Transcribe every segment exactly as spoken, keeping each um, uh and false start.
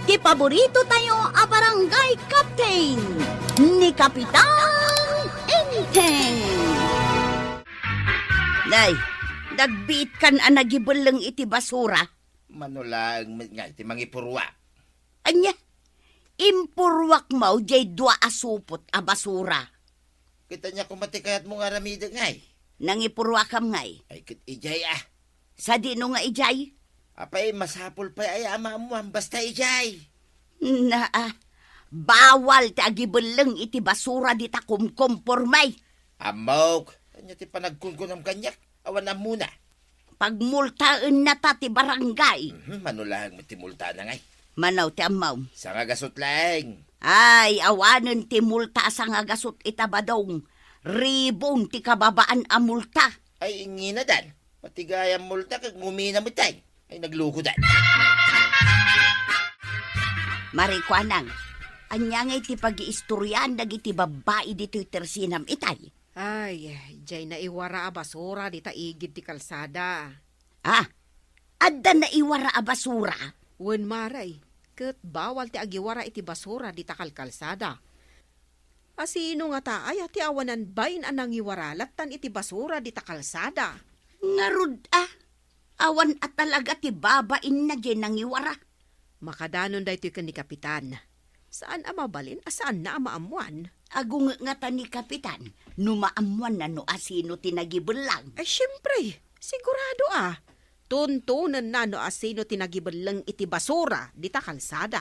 Ti paborito tayo a barangay captain, ni Kapitan Enteng. Nay, nagbiit kan a nagibelleng iti basura? Mano laeng met nga iti mangipurruak. Ania? Impurruak mo jay dua a supot a basura. Ket ania koma ti kayatmo nga aramidek, ngay? Nangipurruakam, ngay. Ay, ket ijay, a. Sadino nga ijay? Apay, masapul pay aya a maammuan basta ijay. Naa, bawal ti agibelleng iti basura dita kumkomporme. Ammok, ania ti panagkunkunam kaniak? Awan ammona. Pagmultaennata ti barangay. Mhm, mano laeng met ti multana, ngay? Mano ti ammom? Sangagasut laeng. Ay, awanen ti multa a sangagasut ita, Badong. Ribon ti kababaan a multa. Ay, inginadan. Matigayam multa ket ngumina met ay. Ay, naglukodan. Marikuanang, ania ngay ti pagiistorian dagiti babbai ditoy tersinam itay? Ay, jay naiwara a basura dita igid ti kalsada. Ah, adda naiwara a basura? Wen, Mare, ket bawal ti agiwara iti basura dita kalkalsada. Asino ngata aya ti awanan bain a nangiwara lattan iti basura dita kalsada? Ngarud a, awan a talaga ti babainna jay nangiwara. Makadanon daytoy ken ni Kapitan. Saan a mabalin a saanna a maammuan. Agungek ngata ni Kapitan no maammuanna no asino ti nagibellang. Ay, siempre, sigurado a. Tuntonenna no asino ti nagibelleng iti basura dita kalsada.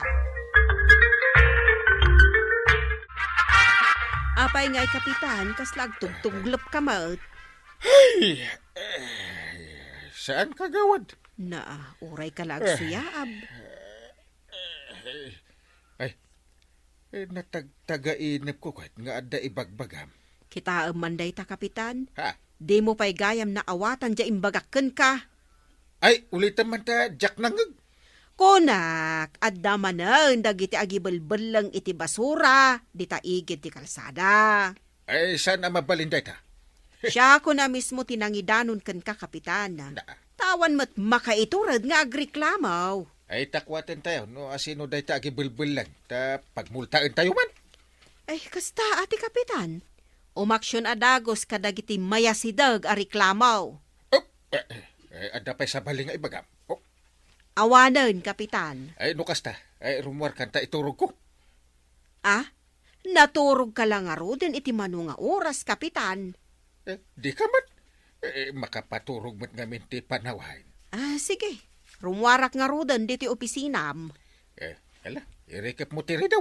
Apay ngay, Kapitan, kasla agtugtuglep ka met? Ay, eh, saan kagawad? Naa, uray ka la agsuyaab. Ay, eh, natagtagainepko ket nga adda ibagbagam. Kitaem man dayta, Kapitan. Ha? Dimo pay gayam naawatan diay imbagak kenka. Ay, ulitem man ta diak nangngeg. Kunak, adda manen dagiti agibelbelleng iti basura dita igid ti kalsada. Ay, saan a mabalin dayta? Siakon a mismo ti nangidanon kenka, Kapitan. Na. Ta awan met makaitured nga agreklamo. Ay, ta kuaten tayo no asino dayta agibelbelleng, ta pagmultaen tayo man. Ay, kasta a ti Kapitan. Umaksion a dagus kadagiti mayasideg a reklamo. Oh, eh, eh, adda pay sabali nga ibagam. Oh. Awanen, Kapitan. Ay, no kasta, ay, rummuarkan ta iturogko. Ah? Naturogka la ngaruden iti mano nga oras, Kapitan? Eh, dika met. Eh, makapaturog met ngamin ti panawen. Ah, sige. Rummuarak ngaruden ditoy opisinam. Eh, ala, irikepmo ti ridaw.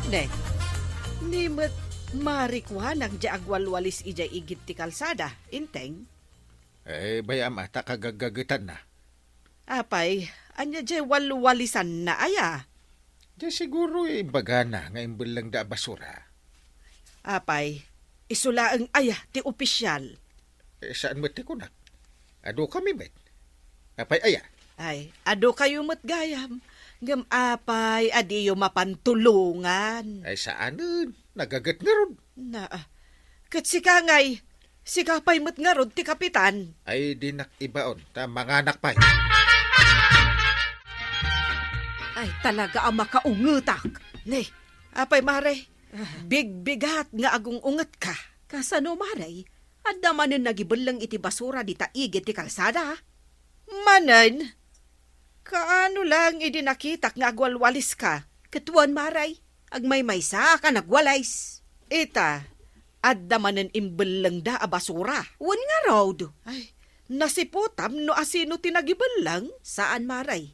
Ne, ni met marikuanak diay agwalwalis idiay igid ti kalsada, Enteng? Eh, bay-am a ta kagaggagetanna. Apay, ania diay walwalisanna aya? Diay siguro imbagana nga imbellengda a basura. Apay, isu laeng aya ti opisial? Eh, saan met ti kunak? Adu kami met. Apay aya? Ay, adu kayo met gayam. Ngem apay, adiyo mapan tulongan? Ay, saanen. Nagaget ngarud. Na, ah, ket sika ngay, sika pay met ngarud ti kapitan. Ay, dinak ibaon, ta manganak pay. Ay, talaga a makaungetak. Ne, apay, Mare, bigbigat nga agung-ungetka. Kasano, Mare? Adda manen nagibelleng iti basura dita igid ti kalsada? Manen? Kaano lang idi nakitak nga agwalwaliska? Ket wen, Mare, agmaymaysaak a nagwalis. Ita, adda manen imbellengda a basura. Wen ngarud. Ay, nasiputam no asino ti nagibelleng? Saan, Mare.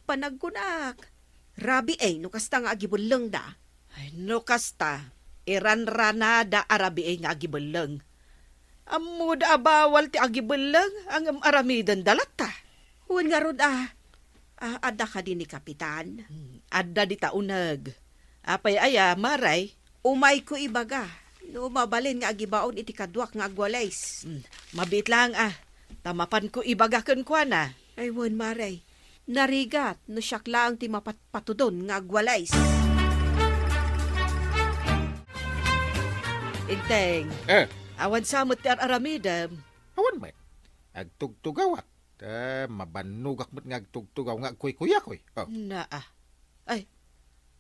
Panagkunak, rabii no kasta nga agibellengda. Ay, no kasta, iranranada a rabii nga agibelleng. Ammoda a bawal ti agibelleng, ngem aramidenda latta. Wen ngarud a, a, adda kadi ni Kapitan? Hmm, adda dita uneg. Apay aya, Mare? Umayko ibaga, no mabalin nga agibaon iti kaduak nga agwalis. Hmm, mabiit laeng a, ta mapanko ibaga kenkuana. Ay wen, Mare. Narigat no siak laeng ti mapatpatudon nga agwalis. Enteng. Eh. Awan sa met ti ar-aramidem. Awan met. Agtugtugawak. Ta, mabannogak met nga agtugtugaw nga agkuykuyakoy. Oh. Naa. Ay,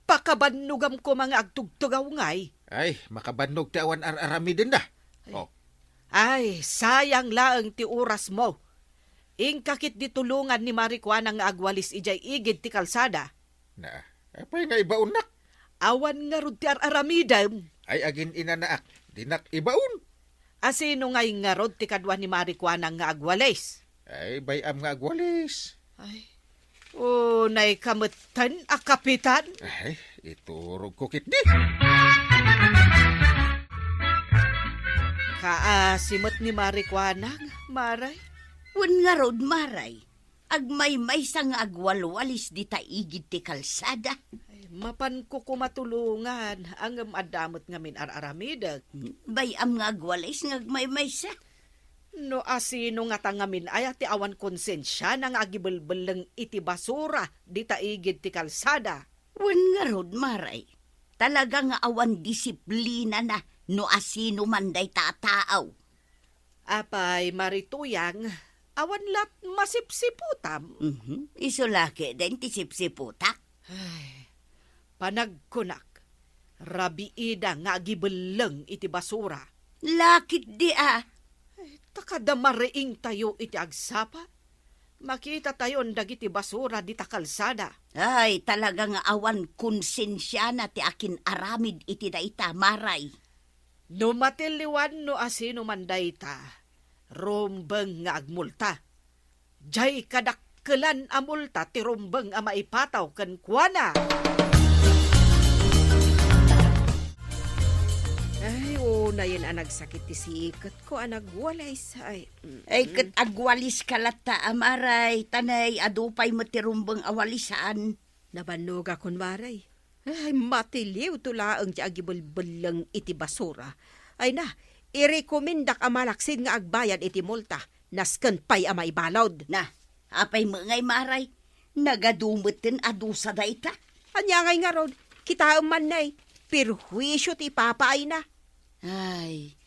pakabannogam koma nga agtugtugaw ngay. Ay, makabannog ti awan ar-aramidenda. Ay. Oh. Ay, sayang laeng ti orasmo. Inka ketdi tulongan ni Mari Kuana nga agwalis idiay igid ti kalsada. Na, apay nga ibaonnak? Awan ngarud ti ar-aramidem. Ay, agin-inanaak, dinak ibaon. Asino ngay ngarud ti kadua ni Mari Kuana nga agwalis? Ay, bay-am nga agwalis. Ay, unay ka metten a kapitan. Ay, iturogko ketdi. Kaasi met ni Mari Kuana, Maray. Wen ngarud, Maray. Agmaymaysa nga agwalwalis dita igid ti kalsada. Ay, mapanko koma tulongan, ngem adda met ngamin ar-aramidek. Hmm, bay-am nga agwalis nga agmaymaysa. No asino ngata ngamin aya ti awan konsensiana nga agibelbelleng iti basura dita igid ti kalsada? Wen ngarud, Maray, talaga nga awan disiplinana no asino man dayta a tao. Apay, Mari Tuyang, awan la't masipsiputam? Mhm. Isu la ketdin ti sipsiputak. Ay, panagkunak, rabiida nga agibelleng iti basura. La ketdi a. Ay, ta kada mariingtayo iti agsapa, makitatayon dagiti basura dita kalsada. Ay, talaga nga awan konsensiana ti akin-aramid iti dayta, Maray. No matiliwan no asino man dayta, rumbeng nga agmulta. Diay kadakkelan a multa ti rumbeng a maipataw kenkuana. Ay, unayen a nagsakit ti siketko a nagwalaysay. Mm. Ay, ket agwaliska latta, Maray, ta nay, adu pay met ti rumbeng a walisan. Nabannogakon, Maray. Ay, matiliwto laeng ti agibelbelleng iti basura. Ay na, irekomendak a malaksid nga agbayad iti multa, nasken pay a maibalud. Na, apay met ngay, Maray? Nagadu metten a dusa dayta. Ania ngay ngarud? Kitaem man, nay, perhuisio ti ipapaayna. Ay,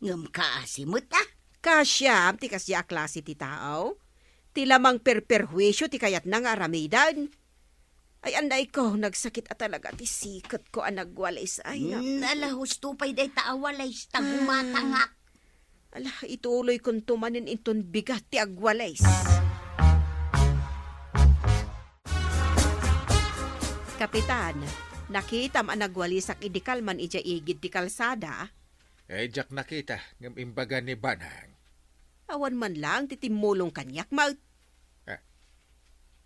ngem kaasi met a. Kasiam ti kasdiay a klase ti tao. Ti la mangperperhuisio ti kayatna nga aramiden. Ay, anayko, nagsakit a talaga ti siketko a nagwalaysay. Mm, ala, husto pay dayta a walays ta gumatangak. Ala, ituloykonto manen inton bigat ti agwalays. Kapitan, nakitam a nagwalisak idi kalman idiay igid ti kalsada? Eh, diak nakita, ngem imbaga ni Banang. Awan man laeng ti timmulong kaniak met. Ah.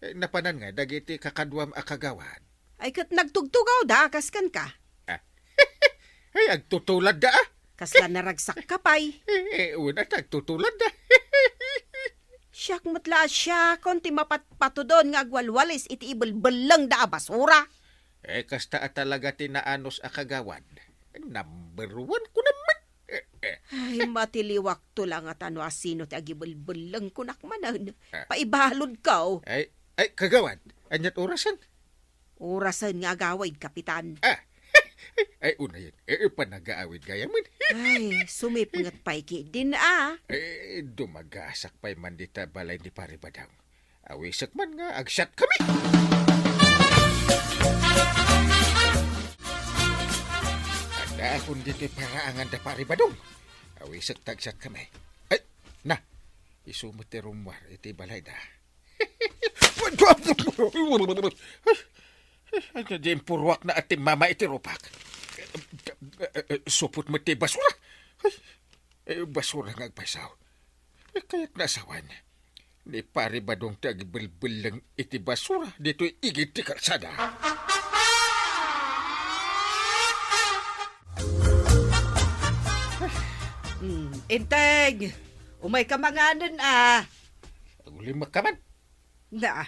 Eh, napanan ngay dagiti kakaduam a kagawad? Ay, ket nagtugtugawda a kas kenka. Ah. Ay, agtutuladda, ah. Kasla naragsakka pay. Eh, eh, una, agtutuladda. Siak met la a siakon ti mapatpatudon nga agwalwalis iti ibelbellengda a basura. Eh, kasta a talaga ti naanus a kagawad. Number one ko naman. Eh, eh. Ay, matiliwakto la ngata no asino ti agibelbellengko nakmanen. Ah. Paibaludko. Ay, ay, kagawad, ania't orasen? Orasen nga agawid, Kapitan. Ah, ay, unayen, eh, panagaawid gayamen. Ay, sumipnget pay ketdin, ah. Eh, dumagasak pay man dita balay ni Pare Badong. Awisek man nga agsiatkami. Addaakon ditoy paraangan da Pare Badong. Awisek ta agsiatkami. Ay, na, isu met ti rummuar iti balayda. Ay, di impurruakna a timmama iti rupak. Supot met ti basura. Ay, basura nga agpayso. Kayatna a sawen. Ni Pare Badong ti agibelbelleng iti basura ditoy igid ti kalsada. Hmm, Enteng, umayka manganen, a. Agulimek ka man. Na,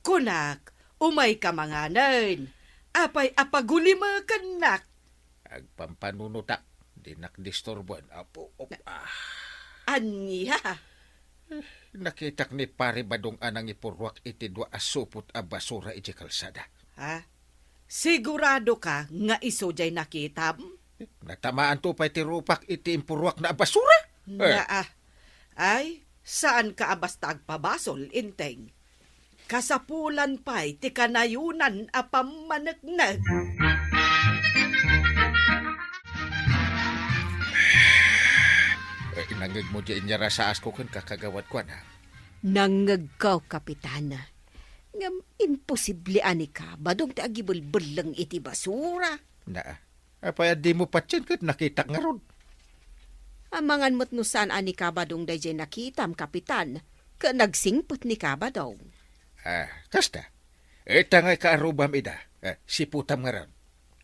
kunak, umayka manganen. Apay a pagulimekennak? Agpampanunotak, dinak disturboen, Apo. Op-, ah. Ania? Eh, nakitak ni Pare Badong a nangipurruak iti dua a supot a basura iti kalsada. Ha? Siguradoka nga isu diay nakitam? Eh, natamaanto pay ti rupak iti impurruakna a basura? Eh. Naa. Ay, Saanka a basta agpabasol, Enteng. Kasapulan pay ti kanayonan a pammaneknek. Eh, nangngegmo diay inyarasaas ko kenka, kagawad, kuana? Nangngegko, Kapitan. Ngem imposible a ni Kabadong ti agibelbelleng iti basura. Naa. Apay a dimo patien ket nakitak ngarud? Amangan met no saan a ni Kabadong daydiay nakitam, Kapitan, ket nagsingpet ni Kabadong. Ah, kasta. Ita ngay kaarrubam ida. Ah, siputam ngarud.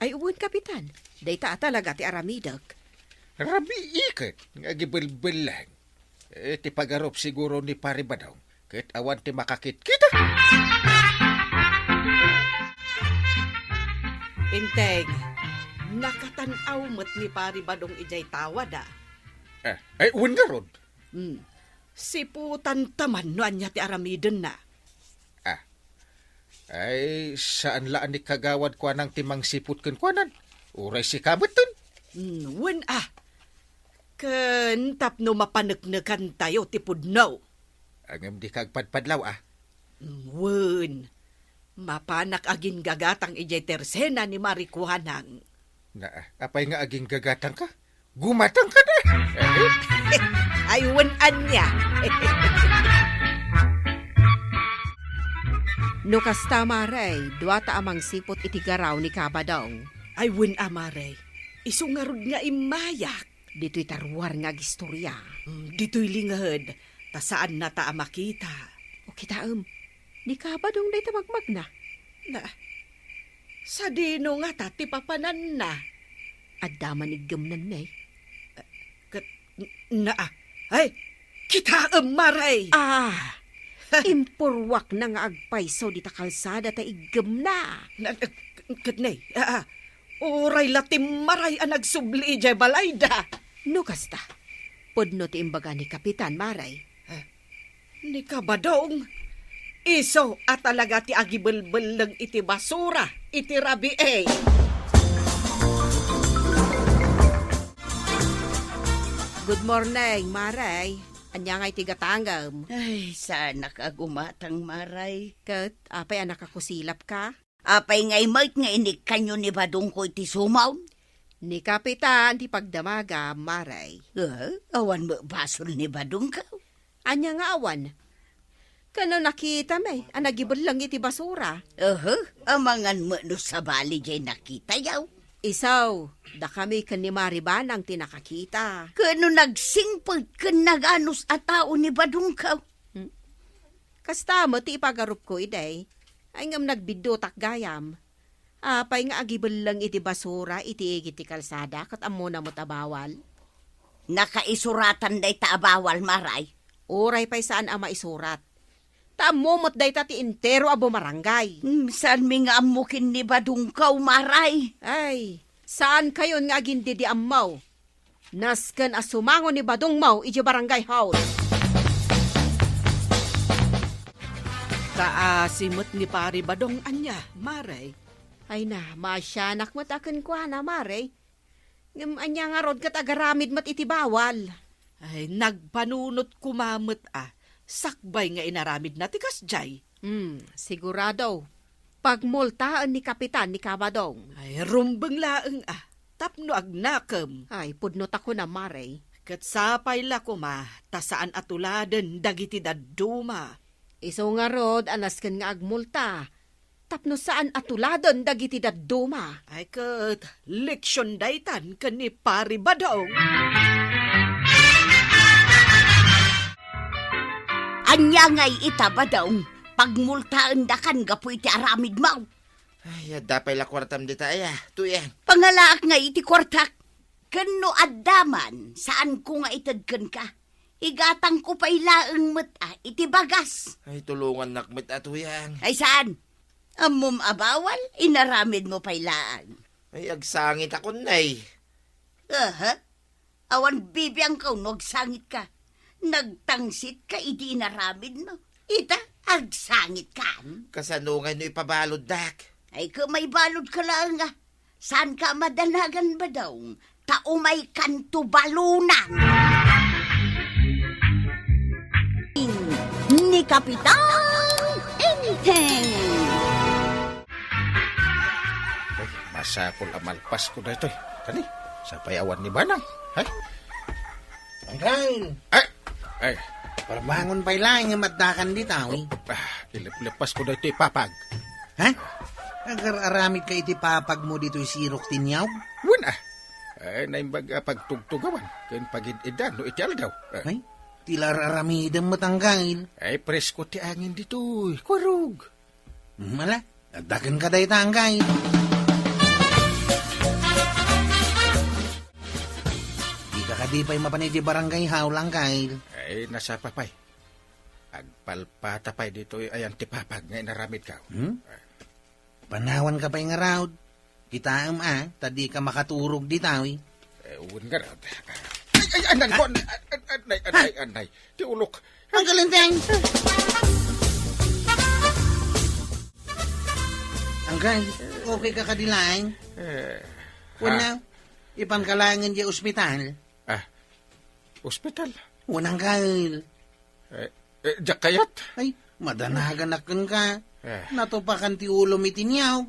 Ay, wen, Kapitan. Dayta a talaga ti aramidek. Rabii ket nga agibelbelleng. Eh, ti pagarup siguro ni Pari Badong, ket awan ti makakitkita. Enteng, nakatan-aw met ni Pari Badong idiay tawad, a. Eh, ay, wen ngarud. Hmm. Siputan ta man no ania ti aramidenna. Ah. Ay, saan la a ni kagawad kuanang ti mangsiput kenkuanan? Uray sika metten? Hmm, wen, a. Ken tapno mapaneknekantayo ti pudno. Ngem dika agpadpadlaw, a. Hmm, wen. Mapanak aginggagatang idiay tersena ni Mari Kuanang. Na, apay nga aginggagatangka? Gumatang ka na. Ay, wen ania. No kasta, Mare, duata a mangsiput iti garaw ni Kabadong. Ay, wen a, Mare. Isu ngarud nga immayak. Ditoy ta ruar nga agistorya. Mm, ditoy linged, ta saannata a makita. O kitaem, ni Kabadong dayta magmagna. Na, sadino ngata ti papananna? Adda man iggemnan, ne. Ket, n-, naa. Ay, kitaem, Mare! Ah! Impurruakna nga agpayso dita kalsada ta iggemna. Na, ket, ne, ah, ah, uray la ti Mare a nagsubli idiay balayda. No kasta, pudno ti imbaga ni Kapitan, Mare. Ah, ni Kabadong, isu a talaga ti agibelbelleng iti basura iti rabii. Good morning, Mare. Ania ngay ti gatangem? Ay, saanak a gumatang, Mare. Ket, apay a nakakusilapka? Apay ngay met nga inikkanyo ni Badongko iti sumom? Ni Kapitan ti pagdamagam, Mare. Eh, awan met basol ni Badongko? Ania nga awan? Ken no nakitami a nagibelleng iti basura? Ehe, amangan met no sabali diay nakitayo. Isu, dakami ken ni Mari Banang ti nakakita. Ken no nagsingpet ken naganus a tao ni Badongko? Hmm. Kasta met ti ipagarupko idi. Ay ngem nagbiddutak gayam. Apay nga agibelleng iti basura iti igid ti kalsada ket ammona met a bawal? Nakaisuratan dayta a bawal, Mare? Uray pay saan a maisurat. Ta ammo met dayta ti entero a bumarangay. Hmm, saanmi nga ammo ken ni Badongko, Mare? Ay, saankayon nga agindidiammo. Nasken a sumango ni Badongmo idiay barangay hall. Kaasi met ni Pari Badong ania, Mare? Ay na, maasianak met a kenkuana, Mare. Ngem ania ngarud ket agaramid met iti bawal? Ay, nagpanunot koma met a sakbay nga inaramidna ti kasdiay. Hmm, sigurado. Pagmultaen ni Kapitan ni Kabadong. Ay, rumbeng laeng a, tapno agnakem. Ay, pudno ta kunam, Mare. Ket sapay la koma, ta saan a tuladen dagiti dadduma. Isu ngarud a nasken nga agmulta, tapno saan a tuladen dagiti dadduma. Ay ket, leksion daytan ken ni Pari Badong. Ania ngay ita, Badong? Pagmultaendakan gapu iti aramidmo. Ay, adda pay la kuartam dita, aya. Tuyan. Pangalaak ngay iti kuartak. Ken no adda man, saanko nga ited kenka. Igatangko pay laeng met a iti bagas. Ay, tulongannak met a, Tuyang. Ay, saan? Ammom a bawal, inaramidmo pay laeng. Ay, agsangitakon, nay. Aha. Awan bibiangko no agsangitka. Nagtangsitka iti inaramidmo. Ita, agsangitkan. Kasano ngay no ipabaluddak? Ay, ket maibaludka laeng a. Saanka a madanagan, Badong, ta umaykanto balonan. ni Kapitan Enteng. Ay, masapul a malpasko daytoy. Kani, sapay awan ni Banang. Ay? Angkel! Ay! Ay! Parbangon pay laeng nga maddakan dita, wi. Ah, ilep-lepasko daytoy ipapag. Ha? Agar-aramidka iti papagmo ditoy sirok ti niyog? Wen, ah. Ay, naimbag a pagtugtugawan ken pagid-idan no iti aldaw. Ah. Ay, ti la ar-aramidem met, Angkel. Ay, presko ti angin ditoy. Kurog. Hmm, ala, adda kenka dayta, Angkel. Dika kadi pay mapan iti barangay hall, Angkel. Ay, nasapa pay. Agpalpata pay ditoy ayan ti papag nga inaramidko. Hmm? Panawanka pay ngarud. Kitaem a, ta dika makaturog dita, wi. Eh, wen ngarud. Ay, ay, anay ko, anay, anay, anay, anay, anay. Ti ulok. Angkel Enteng! Angkel, okay ka kadi laeng? Eh, Wen ha? Na, ipanka laeng idiay ospital. Ah, ospital? Wen, Angkel. Eh, eh, diak kayat? Ay, madanaganak kenka. Eh. Natupakan ti ulom iti niyog.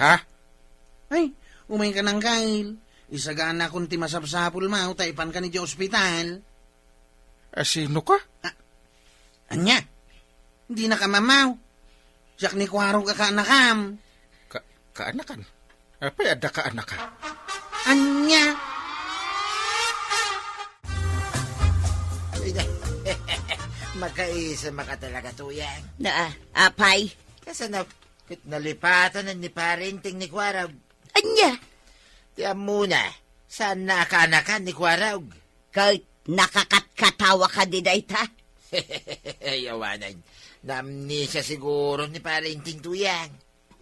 Ha? Ay, umayka, Angkel. Isaganakon ti masapsapulmo ta ipankan idiay ospital. Eh, sino ka? Ah, ania? Dinaka mamaw. Siak ni Kuarog a kaanakam. Ka-, kaanakan? Apay adda kaanaka? Ania? Makaisem ka talaga, Tuyang. Na, apay? Kasano ket nalipatan ni Pare Enteng ni Kuarog? Ania? Ti ammona, saanna a kaanakan ni Kuarog. Ket nakakatkatawa kadi dayta? Ay, awanen. Naamnesia siguro ni Pare Enteng, Tuyang.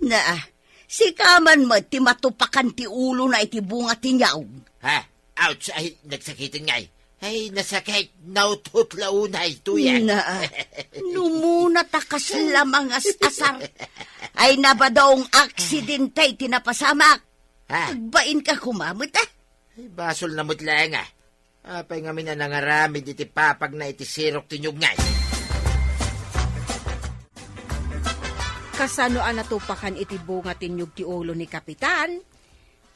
Na, sika man met ti matupakan ti ulona iti bunga ti niyog. Ha? Ouch! Ay, nagsakiten ngay. Ay, nasakit. Nauthot la unay, Tuyang. Na, numuna ta kasla mangas-asar. Ay, nabadong aksidente ti napasamak. Ha? Agbainka koma met, ah. Ay, basol na met laeng, ah. Apay ngamin a nangaramid iti papagna iti sirok ti niyog ngay? Kasano a natupakan iti bunga ti niyog ti ulo ni Kapitan?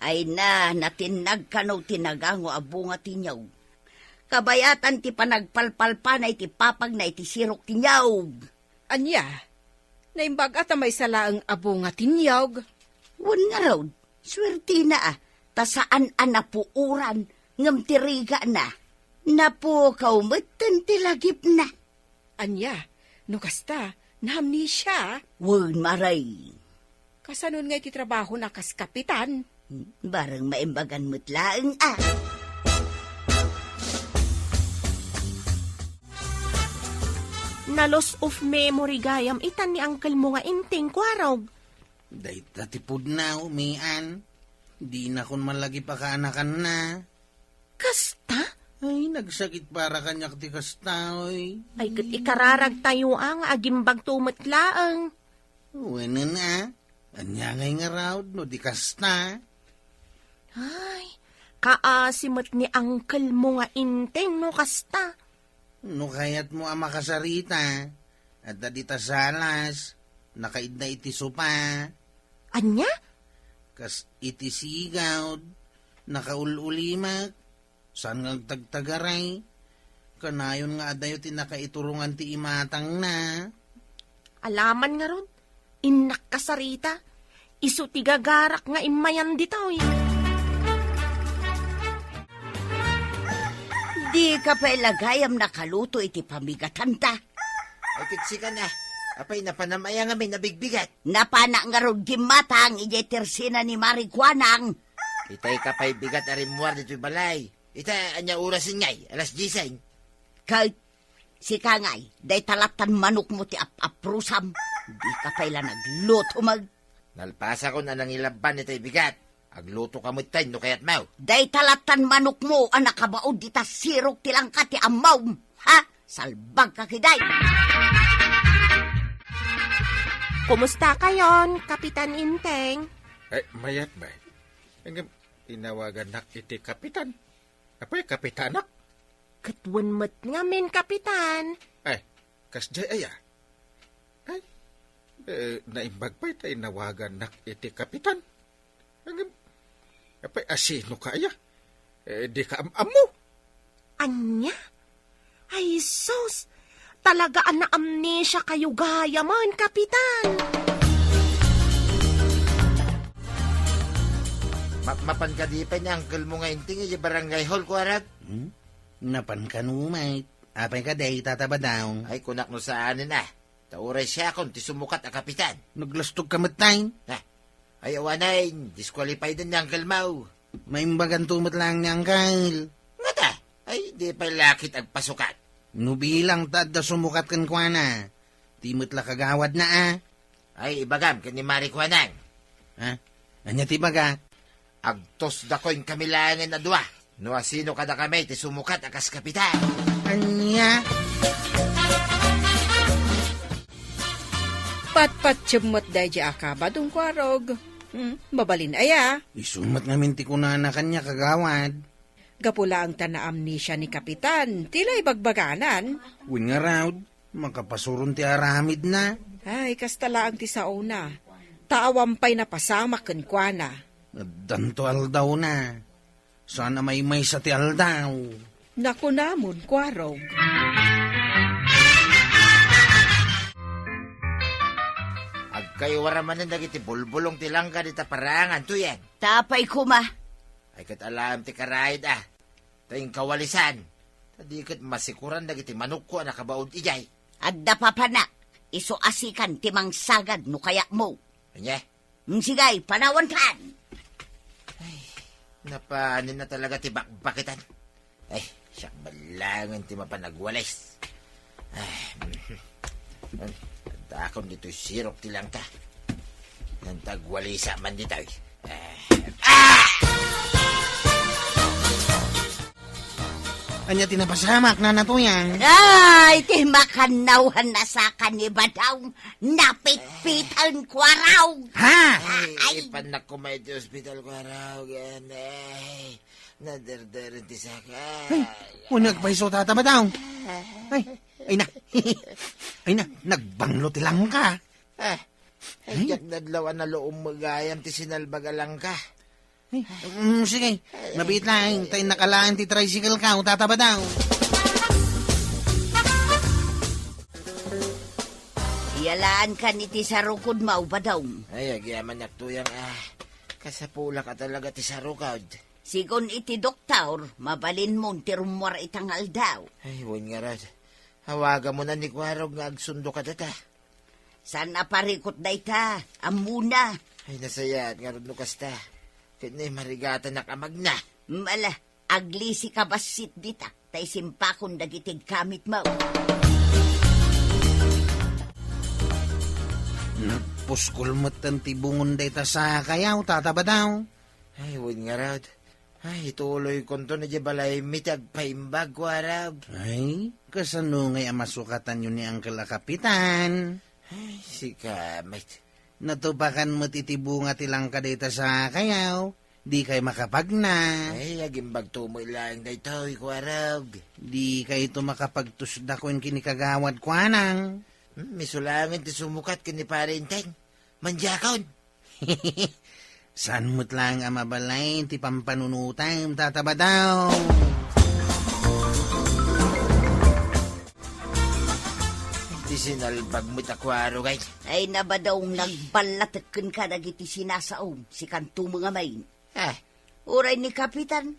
Ay na, natinnag kano ti nagango a bunga ti niyog. Kabayatan ti panagpalpalpana iti papagna iti sirok ti niyog. Ania? Naimbag a ta maysa laeng a bunga ti niyog? Wen ngarud, suertina a, ta saan a napuoran, ngem ti rigana, napukaw metten ti lagipna. Ania? No kasta, naamnesia? Wen, maray. Kasanon nga iti trabahona kas kapitan? Bareng maimbagan met laeng a. Na-loss of memory gayam itan ni unclemo nga Enteng, Kuarog. Dayta ti pudno, Mian. Dinakon malagip a kaanakanna. Kasta? Ay, nagsakit para kaniak ti kasta, oy. Ay, ket ikararagtayo a nga agimbagto met laeng. Wen a, ania ngay ngarud no di kasta? Ay, kaasi met ni unclemo nga Enteng no kasta. No kayatmo a makasarita, adda dita salas, nakaidda iti sopa. Ania? Kas iti sigud, nakaul-ulimek, saan nga agtagtagaray. Kanayon nga adayo ti nakaiturongan ti imatangna. Alaman ngarud, innak kasarita. Isu ti gagarak nga immayan ditoy. Dika pay la gayam nakaluto iti pamigatanta. Ay, ket sika na. Apay, napanam aya ngamin a bigbigat? Napanak ngarud gimmatang idiay tersina ni Mari Kuanang. Itay ka pay bigat a rimmuar ditoy balay. Ita, ania orasen ngay? Alas diesen. Ket sika ngay, dayta lattan manokmo ti ap-aprusam. Dika pay la nagluto met. Nalpasakon a nangilabban itay bigat. Agluto ka metten no kayatmo. Dayta lattan manokmo a nakabaud dita sirok ti langka ti ammom. Ha? Salbagka ketdi. Kumusta kayon, Kapitan Enteng? Ay, mayat, bay. Ngem, inawagannak iti kapitan. Apay, kapitanak? Ket wen met ngamin, Kapitan. Ay, Kasdiay aya? Ay, eh, naimbag pay ta inawagannak iti kapitan. Ngem, apay, asinoka aya? Eh, dika am-ammo. Ania? Ay, sus! Talaga a naamnesia kayo gayamen, Kapitan! Ma-, mapan kadi pay ni uncle mo nga Inting iti barangay hall, Kuarag? Hmm? Napan kano met. Apay kadi, Tata Badong? Ay, kunak no saanen a. Ta uray siakon ti sumukat a kapitan. Naglastuka met, tay. Ha? Ay, awanen, disqualified ni Uncle Mau. Maimbaganto met laeng ni Uncle. Ngata? Ay, di pay lakit agpasukat. No bilang ta adda sumukat kenkuana, ti met la kagawadna a. Ay, ibagam ken ni Mari Kuanang. Ha? Ania ti ibagak? Agtusdakoy kami laengen a dua. No asino kadakami ti sumukat a kas kapitan. Ania? Patpatiem met daydi a kabadong, Kuarog. Hmm, mabalin aya? Isu met ngamin ti kunana kaniak, Kagawad. Gapu laeng ta naamnesia ni Kapitan, ti la ibagbaganan. Wen ngarud, makapasuron ti aramidna. Ay, kasta laeng ti saona. Ta awan pay napasamak kenkuana. Addanto aldawna. Saan a maymaysa ti aldaw. Nakunamon, Kuarog. Agkaywara manen dagiti bulbulong ti langka dita paraangan, Tuyang. Tapay koma. Ay, ket alaem ti karaid a. Ta inkawalisan. Ta di ket masikuran dagiti manokko a nakabaud idiay. Adda papanak, isu a sikan ti mangsagad no kayatmo. Ania? Mm, sige, panawankan! Ay, napanin na talaga ti bakbakitan. Ay, siak balangen ti mapan agwalis. Ay, mm, mm, adda akon ditoy sirok ti langka. Nantagwalisa man ditoy. Ah! Ania ti napasamak, Nana Tuyang? Ay, ti makannawan a saka ni Badong, napitpiten, Kuarog. Ha? Ay, ay. Ipannak koma iti ospital, Kuarog. Ay, naderderen ti saka. Ay, uneg pay isu, Tata Badong. Ay, ay na. Ay na, nagbanglo ti langka. Ah, ay, ay, diak nadlaw a naluom gayam ti sinalbag a langka. Ay, mm, sige, nabiit laeng, ta innak alaen ti tricycle ka, o Tata Badong. Iyalaankan iti sarukod, Mau Badong. Ay, agyamanak, Tuyang, ah. Kasapulak a talaga ti sarukod. Sigun iti doktor, mabalinmon ti rummuar ita nga aldaw. Ay, wen ngarud. Awagamon ni Kuarog nga agsundo kadata. Saan a parikut dayta, ammona. Ay, nasayaat ngarud no kasta. Ket namarigatanak a magna. Mala, aglisi ka bassit dita, ta isimpakon dagiti gamitmo. Nagpuskol metten ti bungon dayta sakayo, Tata Badong. Ay, wen ngarud. Ay, ituloykonto idiay balaymi ti agpaimbag, Kuarog. Ay, kasano ngay a masukatanyo ni Uncle a Kapitan? Ay, sika met. Natupakan met iti bunga ti langka dayta sakayo. Dikay makapagna. Ay, agimbagto met laeng daytoy, Kuarog. Dikayto makapagtusdakon ken ni Kagawad Kuanang. Hmm, isu laengen ti sumukat ken ni Pare Enteng. Mandiakon. Saan met laeng a mabalin ti pampanunotam, Tata Badong? Ti sinalbag met a Kuarog ay. Ay, Badong, nagballatek kenka dagiti sinasaom, sikanto met ngamin. Ah. Uray ni Kapitan,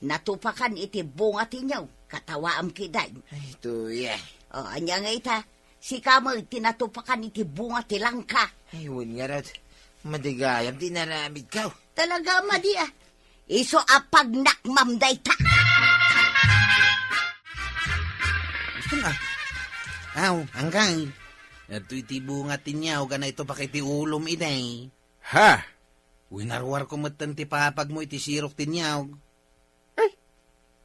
natupakan iti bunga ti niyog, katawaam ketdi. Ay, Tuyang. O, ania ngay ita? Sika met ti natupakan iti bunga ti langka. Ay, wen ngarud. Madi gayam ti inaramidko. Talaga, madi a. Isu a pagnakmam dayta. Gusto na. Aw, Angkay. Adtoy ti bunga ti niyog a naitupak iti ulom idi. Ha? Winarwarko metten ti papagmo iti sirok ti niyog. Ay,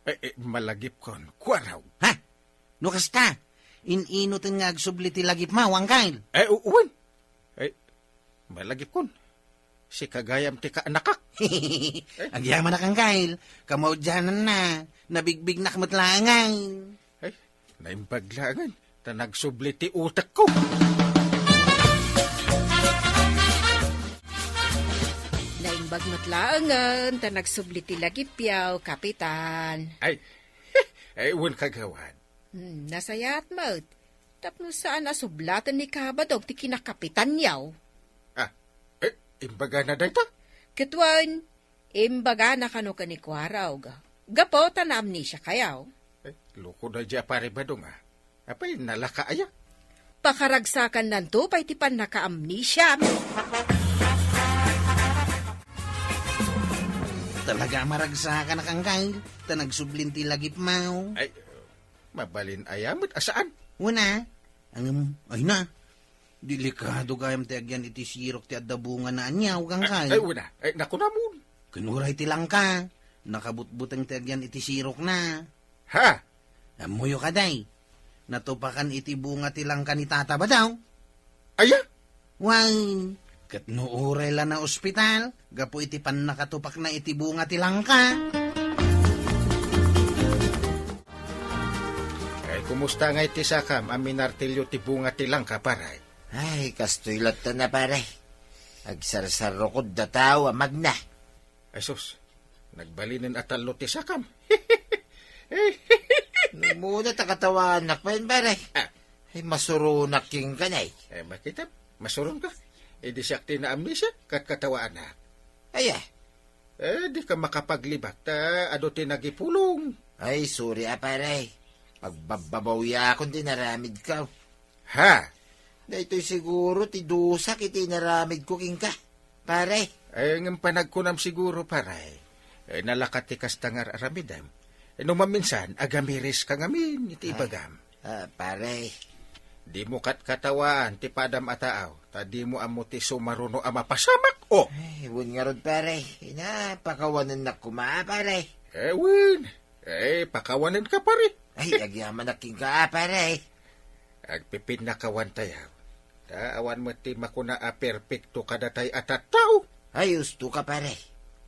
ay, ay, malagipkon, Kuarog. Ha? No kasta, in-inoten nga agsubli ti lagipmo, Angkay? Ay, u-, wen. Ay, malagipkon. Sika gayam ti kaanakak. Agyamanak, Angkay. Kamaudiananna. Nabigbignak met laeng. Ay, naimbag laengen. ta nagsubli ti utekko. Naimbag met laengen ta nagsubli ti lagipyo, Kapitan. Ay, ay, wen, Kagawad. Hmm, nasayaat met. Tapno saan a sublaten ni Kabadong ti kinakapitanyo. Ah, eh, imbagana dayta? Ket wen, imbagana kano ken ni Kuarog. Gapu ta naamnesia kayo. Eh, loko daydi a pare Badong, ah. Apay, nalaka aya? Pakaragsakannanto pay ti pannakaamnesiam. Talaga a maragsakan a kangkay, ta nagsublin ti lagipmo. Ay, mabalin aya met a saan? Wen a. Ngem, ay na. Delikado gayam ti agyan iti sirok ti adda bungana a niaw, kangkay. Ay, ay, wen a. Ay, nakunamon. Ken uray ti langka, nakabutbuteng ti agyan iti sirokna. Ha? Ammoyo kadi, natupakan iti bunga ti langka ni Tata Badong. Aya? Wen, ket no uray la naospital, gapu iti pannakatupakna iti bunga ti langka. Ay, kumusta ngay ti sakam a minartilyo ti bunga ti langka, pare? Ay, kastoy latta na, pare. Agsarsarrukod da tao a magna. Ay sus, nagbalinen a tallo ti sakam. Nagmuna ta katawanak pay, pare. Ah. Ay, masuronak kenka, nay. Eh, bakit, ah? Masuron ka? Eh, di siak ti naamnesia, kat katawanak. Ay, ah. Eh, di ka makapaglibak, ta adu ti nagipulong. Ay, sorry, ah, pare. Pagbabbabaw yakon ti naramid ka. Ha? Daytoy siguro ti dusak iti inaramidko kenka, pare. Eh, ngem panagkunam siguro, pare. Eh, nalakat ti kasta nga ar-aramidem. Eh, no maminsan, agamiris ka ngamin iti ibagam. Ah, pare. Dimo katkatawaan ti padam a taaw, ta dimo ammo ti sumaruno a mapasamak, oh! Ay, wen ngarud, pare. Ina, pakawanennak koma, pare. Eh, wen. Eh, pakawanen ka, pare. Ay, agyamanak kenka, pare. Agpipinnakawan tayo. Ta awan met ti makuna a perpekto kadatay a tattao. Ay, usto ka, pare.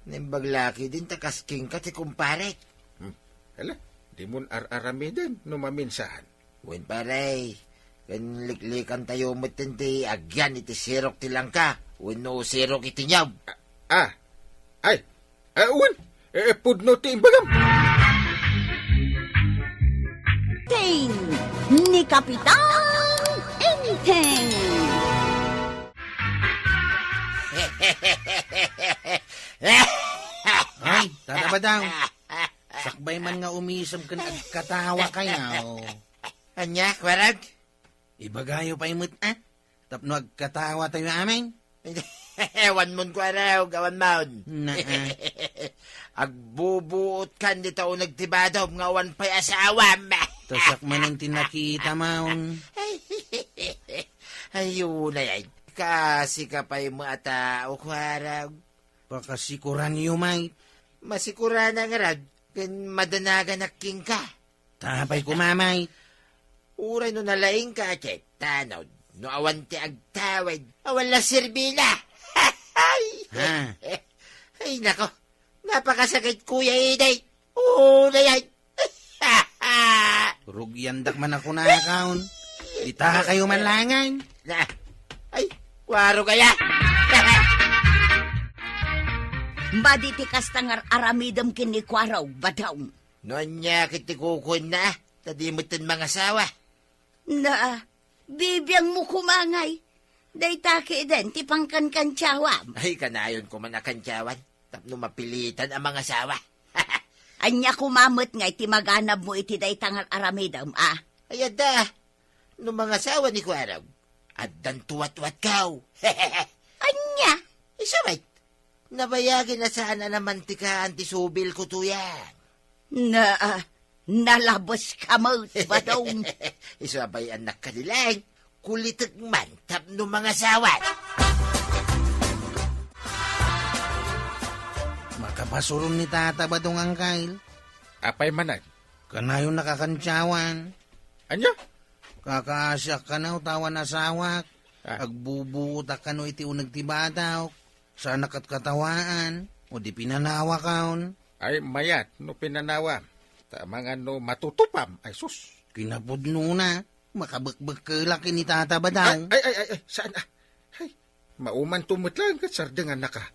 Naimbag la ketdin ta kas kenka ti kumpare. Hmm. Hala, dimon ar-aramiden no maminsan. Wen, pare. Ken liklikan tayo met ti agyan iti sirok ti langka wenno sirok iti niaw. Ah, ah. Ay, eh, wen, eh, pudno ti imbagam. Ting ni Kapitan Enteng. Ay, Tata Badong. Sakbay man nga umisem ken agkatawa kayo. Ania, Kuarog? Ibagayo pay met, ah. Tapno agkatawa tayo amin. Awan mon, Kuarog, awan mon. Naa. Agbubuot kan dita uneg ti badom nga awan pay asawam. Tasak manen ti nakita maon. Ay, unay, ay. Kasi ka pay mo a tao, Kuarog. Pakasikuran yo, may. Masikuranak ngarud, ken madanaganak kenka. Tapay kumamay. Uray no nalaingka a ket, tanod, no awan ti agtawid, awan la serbila. Ay! Ha? Ay, nako. Napakasakit, Kuya Iday. Oo, na yan. Rugiandak man ako nakaon. Dita kayo man langan. Na, ay, Kuarog aya. Madi ti kasta nga ar-aramidem ken ni Kuarog, Badong. No ania ket ti kukuenna, ta di metten mangasawa. Na, bibiangmo koma ngay. Dayta ketdin ti pankankantiawam. Ay, kanayon koma a kantiawan, tapno mapilitan a mangasawa. Ania koma met ngay ti maganabmo iti dayta nga ar-aramidem, a? Ay, adda. No mangasawa ni Kuarog, addan tuwatwatkaw. Ania? Isu met, nabayagin a saan a namantikaan ti subilko tuyan. Na, nalabes ka met, Badong. Isu a bay-annak kadi laeng, kulitek man tapno mangasawa. Makapasuron ni Tata Badong, angkel. Apay manen? Kanayon a kantiawan. Ania? Kakaasiak kano ta awan asawak. Ah. Agbubuotak kano iti uneg ti bataok. Saanak katkatawaan. O di pinanawakon. Ay, mayat no pinanawam. Ta amangan no matutupam. Ay, sus. Kinapudnona. Makabekbekkelak ken ni Tata Badong. Ay, ay, ay, ay, saan, ah? Ay, maumanto met laeng ket sardengannaka.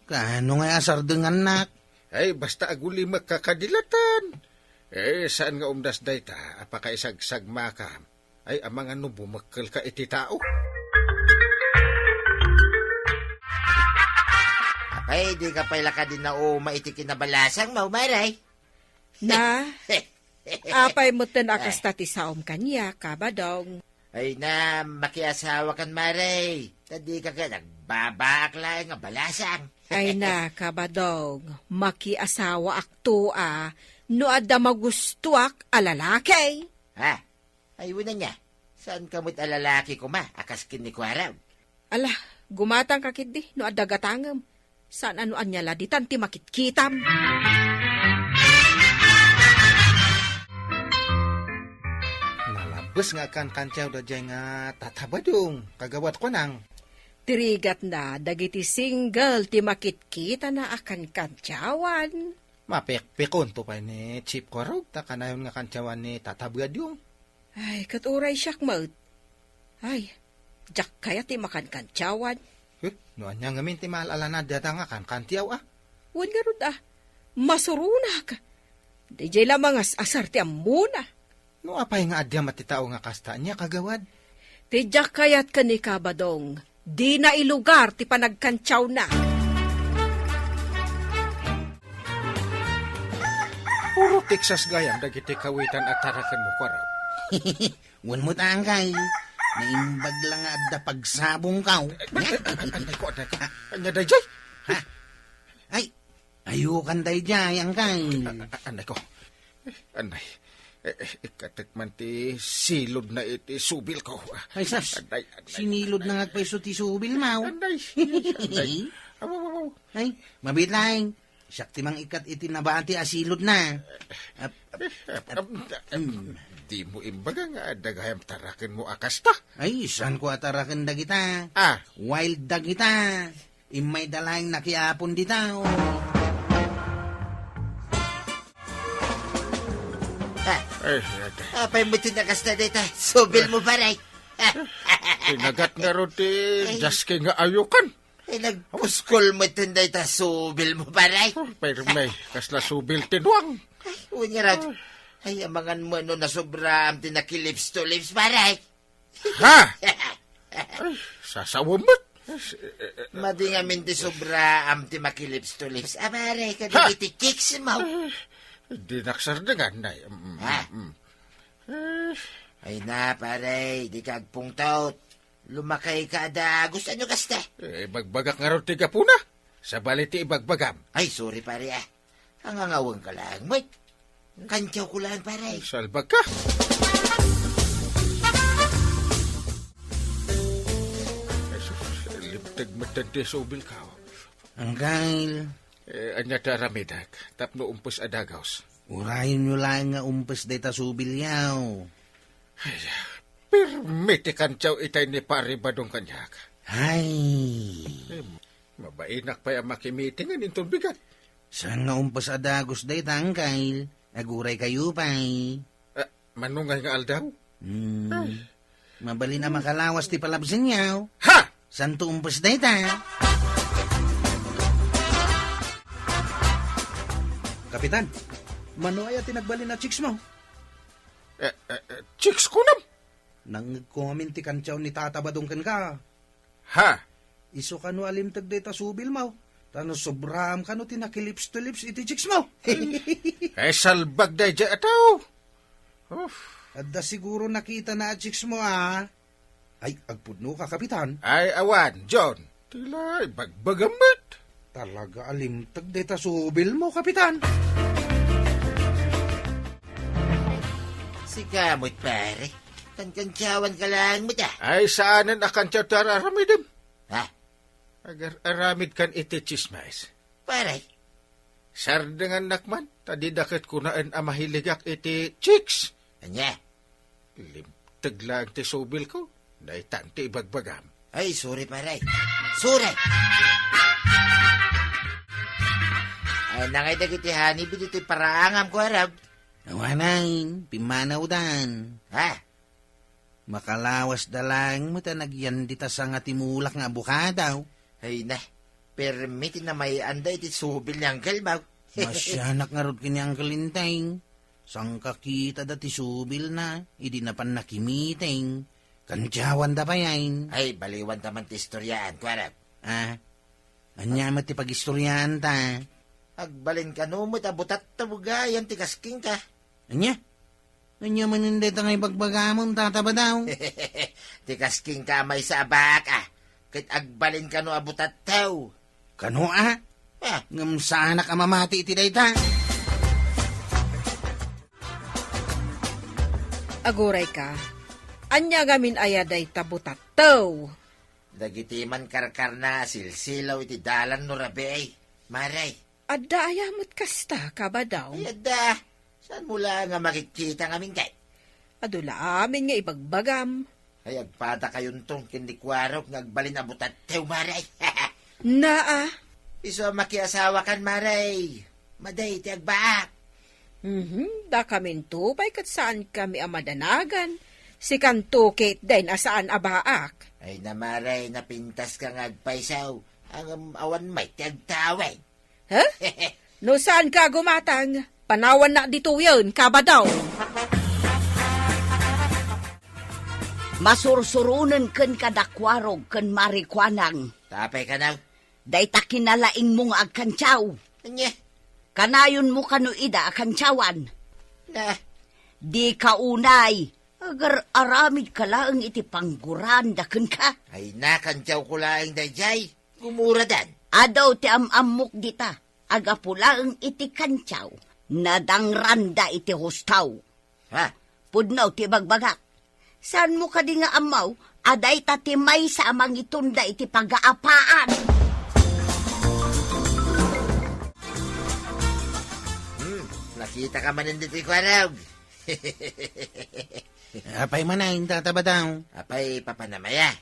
Kaano ngay a sardengannak? Ay, basta agulimek ka kadilatan. Eh, saan nga umdas dayta a pakaisagsagmakam? Ay, amangan no bumekkelka iti tao. Apay, dika pay la kadi nauma iti kinabalasangmo, Mare? Na, apay metten a kasta ti saom kaniak, Kabadong? Ay na, makiasawakan, Mare. Ta dika ket agbabaak laeng a balasang. Ay na, Kabadong, makiasawaakto a no adda magustoak a lalaki. Ha? Ay, wen ania, saanka met a lalaki koma a kas ken ni Kuarog? Ala, gumatangka ketdi no adda gatangem. Saan a no ania la ditan ti makitkitam. Nalabes nga agkankantiaw daydiay nga Tata Badong, kagawad, kunam. Ti rigatna, dagiti single ti makitkitana a kankantiawan. Mapikpikonto pay ni Chief Kuarog ta kanayon nga kantiawan ni Tata Badong. Ay, ket uray siak met. Ay, diak kayat ti makankantiawan. Eh, no ania ngamin ti maal-alanad dayta nga kankantiaw, a? Wen ngarud, a. Masuronak. Daydiay la mangas-asar ti ammona. No apay nga adda met ti tao nga kasta, ania, kagawad? Ti diak kayat ken ni Kabadong, dina ilugar ti panagkantiawna. Puro Texas gayam dagiti kawitan a tarakenmo, Kuarog. Wen met, angkay. Naimbag la nga adda pagsabongko. Anay ko, anay ko. Ania daydiay? Ha? Ay, ayokan daydiay, angkay. A-, a-, anay ko. Anay. Eh, eh, ikatek man ti silodna iti subilko. Ay, sus. Anay, anay, sinilod na nga agpayso ti subilmo. Anay. Anay. Aw, aw, aw, aw. Ay, mabiit laeng. Siak ti mangikkat iti nabati a silodna. Ap-, ap-, ap-, ap-, mm. Dimo imbaga nga adda gayam tarakenmo a kasta? Ay, saanko a taraken dagita? Ah. Wild dagita. Immayda laeng nakiapon dita, o. Ah. Ay, ate. Apay met ti nakasta dita? Subilmo, pare. Pinagat ngarud ti Ay. Jaske nga ayokan. Ay, nagpuskol met dayta subilmo, pare. Oh, perme, kasla subil ti nuang. Ay, wen ngarud. Ay, amangan met no nasobraam ti nakilips to lips, pare. Ha? Ay, sasawem met. Madi ngamin ti sobraam ti makilips to lips. A, pare, kadagiti chicks mo. Ay, dinak sardengan, nay. Mm, Ha? mm. Eh. Ay na, pare, dika agpungtot. Lumakayka a dagus, ania kasta? Eh, ibagbagak ngarud ti gapuna. Sabali ti ibagbagam. Ay, sorry, pare, a. Angangawengka laeng met. Kantiawko laeng, pare. Salbagka. Ay, sus, limteg met ti subilko. Angkel. Eh, ania ti aramidek tapno umpes a dagus? Urayenyo laeng nga umpes dayta subilyo. Ay, permi ti kantiaw itay ni Pari Badong kaniak. Ay. Eh, mabainak pay a makimiting inton bigat. Saan nga umpes a dagus dayta, angkel? Aguraykayo pay. Ah, mano ngay nga aldaw? Hmm. Ay. Mabalin a makalawas ti palabsenyo. Ha? Saanto umpes dayta? Kapitan, mano aya ti nagbalin a chicks mo? Eh, eh, eh, chicks kunam? Nangngegko ngamin ti kantiaw ni Tata Badong kenka. Ha? Isu kano a limteg dayta subilmo. Ta nasobraam kano ti nakilips to lips iti chicks mo. Ay, salbag daydiay a tao. Uf. Adda siguro nakitana a chicks mo, a. Ay, agpudnoka, Kapitan. Ay, awan, John. Tila, ibagbagam met. Talaga a limteg dayta subilmo, Kapitan. Sika met, pare. Kankantiawanka laeng met, a. Ay, saanen a kantiaw ti ar-aramidem. Ha? Agar-aramidkan iti chismis. Pare. Sardengannak man, ta dida ket kunaen a mahiligak iti chicks. Ania? Limteg laeng ti subilko. Daytan ti ibagbagam. Ay, sorry, pare. Sorry. Ay, nangay dagiti honey bee ditoy paraangam, Kuarog. Awanen, pimmanawdan. Ha? Makalawasda laeng met a nagyan dita sanga ti mulak nga abokado. Ay na, permi ti namayaanda iti subil ni Uncle Mau. Masianak ngarud ken ni Uncle Enteng. Sangkakitada ti subilna, idi napan nakimiting. Kantiawanda pay ayn. Ay, baliwanta man ti istoriaan, kuarog. Ah, ania met ti pagistoriaanta? Agbalin kano met a butattew gayam ti kaskingka. Ania? Ania manen dayta nga ibagbagamon, Tata Badaw? Ti kaskingka a maysa a baak, a, ket agbalin kano a butattew. Kano, a? Ah. Ngem saanak a mamati iti dayta. Agurayka, ania ngamin aya dayta butattew? Dagiti man karkarna a silsilaw iti dalan no rabii, Mare. Adda aya met kasta, Kabadaw? Ay, adda. Saanmo la nga makitkita ngamin kay? Adu la amin nga ibagbagam. Ay, agpadakayonton ken ni Kuarog nga agbalin a butattew, Mare. Naa. Isu a makiasawakan, Mare. Madi ti agbaak. Mhm, dakaminto pay ket saankami a madanagan. Sikanto ketdin a saan a baak. Ay na, Mare, napintaska nga agpayso. Ngem awan met ti agtawen. Ha? No saanka a gumatang, panawannak ditoyen, Kabadaw. Masursuronen kenka da Kuarog ken Mare Kuanang. Apay kano? Dayta kinalaingmo nga agkantiaw. Ania? Kanayonmo kano ida a kantiawan? Na. Dika unay, agar-aramidka laeng iti pangguraanda kenka. Ay, nakantiawko laeng daydiay. Gumuradan. Adu ti am-ammok dita, a gapu laeng iti kantiaw, nadangranda iti hustaw. Ha? Pudno ti ibagbagak. Saanmo kadi nga ammo a dayta ti maysa a mangitunda iti pagaapaan? Hmm, nakitaka manen ditoy, Kuarog. Apay manen, Tata Badaw? Apay, papanam aya?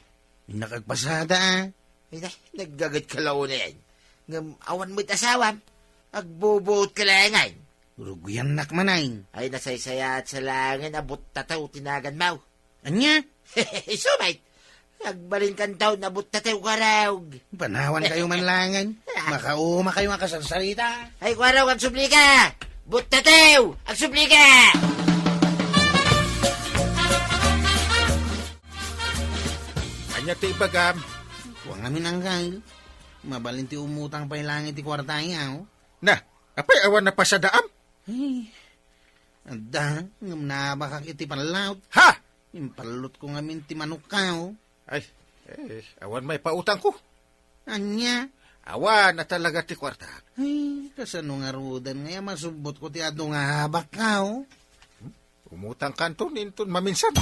Innak agpasada, a. Ay, na, naggagetka la unay. Ngem awan met asawam. Agbubuotka laengen. Rugiannak manen. Ay, nasaysayaat sa laengen a buttatew ti naganmo. Ania? Isu met. Agbalinkanto a buttatew, Kuarog. Panawankayo man laengen. Makaumakayo nga kasarsarita. Ay, Kuarog, agsublika! Buttatew! Agsublika! Ania ti ibagam? Kua ngamin, Uncle. Mabalin ti umutang pay laeng iti kuartayo. Na, apay awan a pasadaam? Ay, adda, ngem naabakak iti pallawt. Ha? Impallutko ngamin ti manokko. Ay, eh, awan maipautangko. Ania? Awan a talaga ti kuartak. Ay, kasano ngaruden nga masubbotko ti adu nga abakko? Umutangkanto inton maminsan.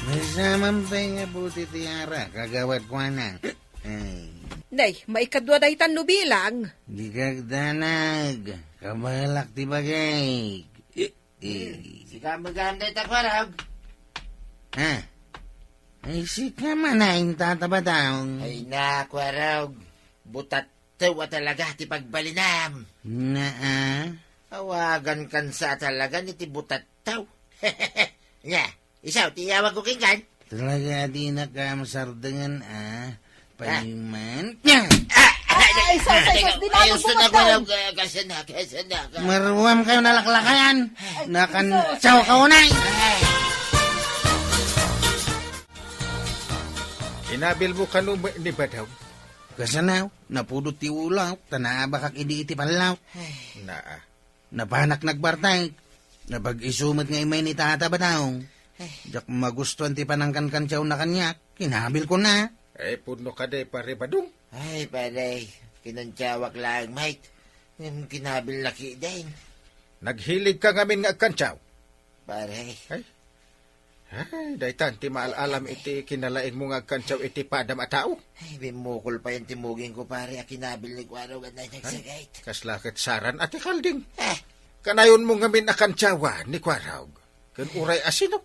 Maysa man pay nga buti ti arak, Kagawad Kuanang. Ay. Nay, maikadua daytan no bilang. Dika agdanag, kabalak ti bagik. Eh. Sika met gayam dayta, Kuarog. Ha? Ay, sika manen, Tata Badaw. Ay na, Kuarog. Butattew a talaga ti pagbalinam. Naa? Awagankan sa a talaga iti butattew. Nia, isu ti iyawagko kenkan? Talaga a dinaka masardengen, a. Payman. Ah, ah, Ay, sus, ay, sus, di na ay, ako gusto na, bumagtan. Kuarog, ah, kasana, kasana ka. Maruamkayo nalaklakayan. Nakantiawka unay. Ay. Inabilmo kano ni Badaw? Kasano, napudot ti ulak, ta naabakak idi iti pallawt. Ay. Naa. Napanak nagbartek. Napag-isu met nga immay ni Tata Badaw. Ay. Diak magustuan ti panangkankantiawna kaniak. Kinabilkona. Ay, pudno kadi, Pare Badong. Ay, pare, kinantiawak laeng met. Ngem kinabilna ketdin. Naghiligka ngamin nga agkantiaw. Pare. Ay. Ay, daytan ti maal-alam iti kinalaingmo nga agkantiaw iti padam a tao. Ay, bimmukol payen ti mugingko, pare, a kinabil ni Kuarog a nagsagait. Kasla ket saran a ti kalding. Eh. Kanayonmo ngamin a kantiawan ni Kuarog. Ken uray a sino.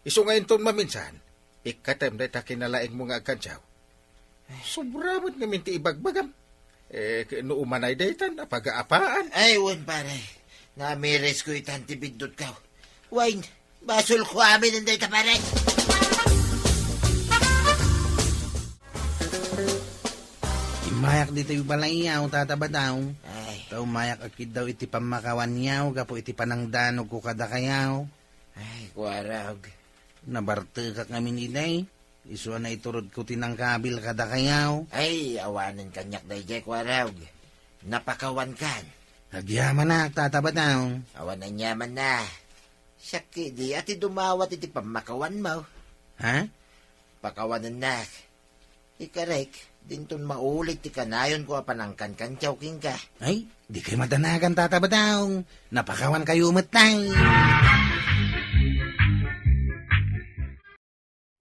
Isu nga inton maminsan, ikkatem dayta kinalaingmo nga agkantiaw. Sobra met ngamin ti ibagbagam. Eh, no umanay daytan a pagaapaan. Ay, wen, pare. Namiresko itan ti biddutko. Wen, basolko amin dayta, pare. Immayak ditoy balayyaw, Tata Badaw. Ay. Ta ummayak a kiddaw iti pammakawanyaw gapu iti panangdanogko kadakayaw. Ay, Kuarog. Nabartekak ngamin idiay. Isu a naiturodko ti nangkabil kadakayaw. Ay, awanen kaniak daydiay, Kuarog. Napakawankan. Agyamanak, Tata Badaw. Awan aniamanna. Siak ketdi a ti dumawat iti pammakawanmo. Ha? Pakawanennak. Ikarek, dinton maulit ti kanayonko a panangkankantiaw kenka. Ay, dikay madanagan, Tata Badaw. Napakawankayo met tay.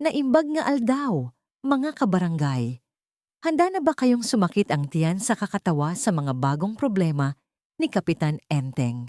Naimbag nga aldaw, mga kabarangay. Handa na ba kayong sumakit ang tiyan sa kakatawa sa mga bagong problema ni Kapitan Enteng?